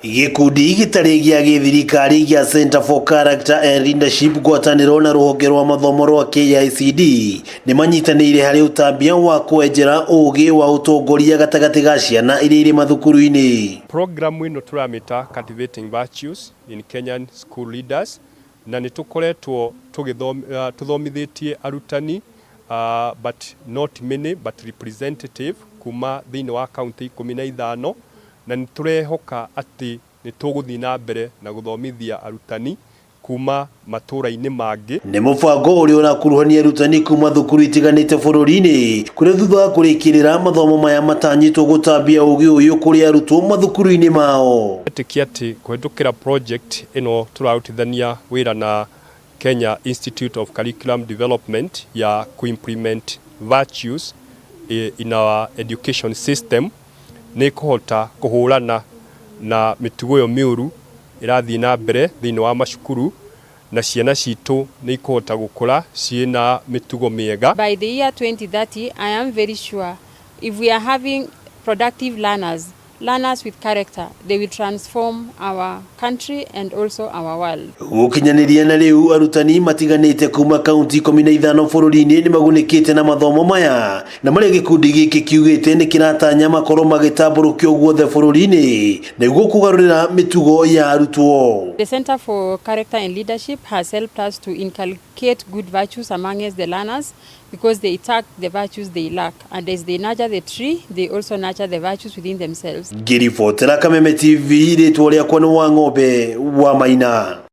Gĩkundi gĩtarĩ gĩa gĩthirikari gĩa Center for Character and Leadership ngwatanĩro na rũhonge rwa mathomo rwa KICD nĩ manyitanĩire harĩ ũtambia wa kwenjera ũgĩ wa ũtongoria gatagatĩ ga ciana iria irĩ mathukuru-inĩ. Programu ĩno tũramĩta Cultivating Virtues in Kenyan School Leaders na nĩ tũkoretwo tũthomithĩtie arutani but not many but representative kuma thĩinĩ wa kaunti 15 na nĩ tũrehoka atĩ nĩ tũgũthiĩ na mbere na gũthomithia arutani kuma matũra-inĩ mangĩ. Nĩ mũbango ũrĩa ũrakuruhania arutani kuma thukuru itiganĩte bũrũri-inĩ kũrĩa thutha wa kũrĩkĩrĩra mathomo maya matanyĩtwo gũtambia ũgĩ ũyũ kũrĩ arutwo mathukuru-inĩ mao. Etĩkia atĩ kũhĩtũkĩra project ĩno tũrarutithania wĩra na Kenya Institute of Curriculum Development ya kũ-implement virtues in our education system nĩ ĩkũhota kũhũrana na mĩtugo ĩyo mĩũru ĩrathiĩ na mbere thĩinĩ wa macukuru na ciana citũ nĩ ikũhota gũkũra ciĩna mĩtugo mĩega. By the year 2030, I am very sure if we are having productive learners, learners with character, they will transform our country and also our world. Gũkinyanĩria na rĩu arutani matiganĩte kuma kaunti 15 bũrũri-inĩ nĩ magunĩkĩte na mathomo maya na marĩa gĩkundi gĩkĩ kiugĩte nĩ kĩratanya makorwo magĩtambũrũkio guothe bũrũri-inĩ nĩguo kũgarũrĩra mĩtugo ya arutwo. The Center for Character and Leadership has helped us to inculcate good virtues amongst the learners because they attack the virtues they lack, and as they nurture the tree, they also nurture the virtues within themselves. Ngĩribotera Kameme TV, rĩtwa rĩakwa nĩ Wang'ombe wa Maina.